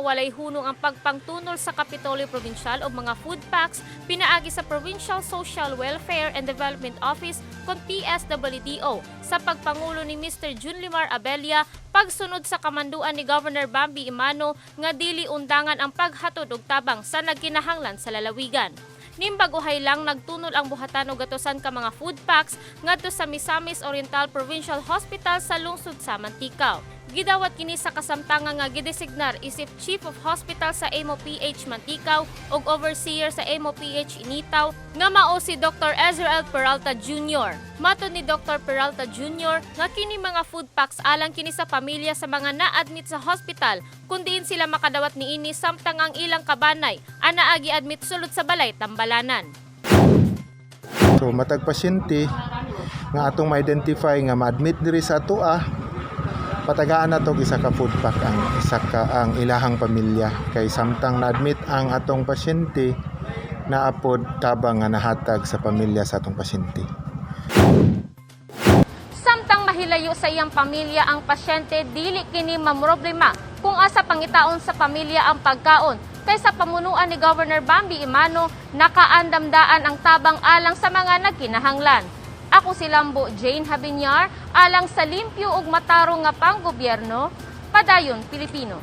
walay hunong ang pagpangtunol sa Kapitolyo Provincial og mga food packs pinaagi sa Provincial Social Welfare and Development Office kon PSWDO sa pagpangulo ni Mr. Junlimar Abella, pagsunod sa kamanduan ni Governor Bambi Emano nga dili undangan ang paghatod og tabang sa nagkinahanglan sa lalawigan. Nimbag-ohay lang nagtunol ang buhatan og gatusan ka mga food packs ngadto sa Misamis Oriental Provincial Hospital sa lungsod sa Manticao. Gidawat kini sa kasamtangan nga gidesignar isip Chief of Hospital sa MOPH Manticao ug Overseer sa MOPH Initao nga mao si Dr. Ezrael Peralta Jr. Matod ni Dr. Peralta Jr. nga kini mga food packs alang kini sa pamilya sa mga na-admit sa hospital, kun diin sila makadawat niini samtang ang ilang kabanay anaa gi-admit sulod sa balay tambalanan. So matag pasyente nga atong ma-identify nga ma-admit diri sa atoa, patagaan nato og isa ka food pack ang isa ka ang ilahang pamilya, kay samtang na-admit ang atong pasyente, naapod tabang nga nahatag sa pamilya sa atong pasyente. Samtang mahilayo sa iyang pamilya ang pasyente, dili kini mamroblema kung asa pangitaon sa pamilya ang pagkaon. Kay sa pamunuan ni Governor Bambi Emano, nakaandamdaan ang tabang alang sa mga nagkinahanglan. Ako si Lambo Jane Habinyar, alang sa limpyo ug matarong nga panggobyerno, Padayon Pilipino.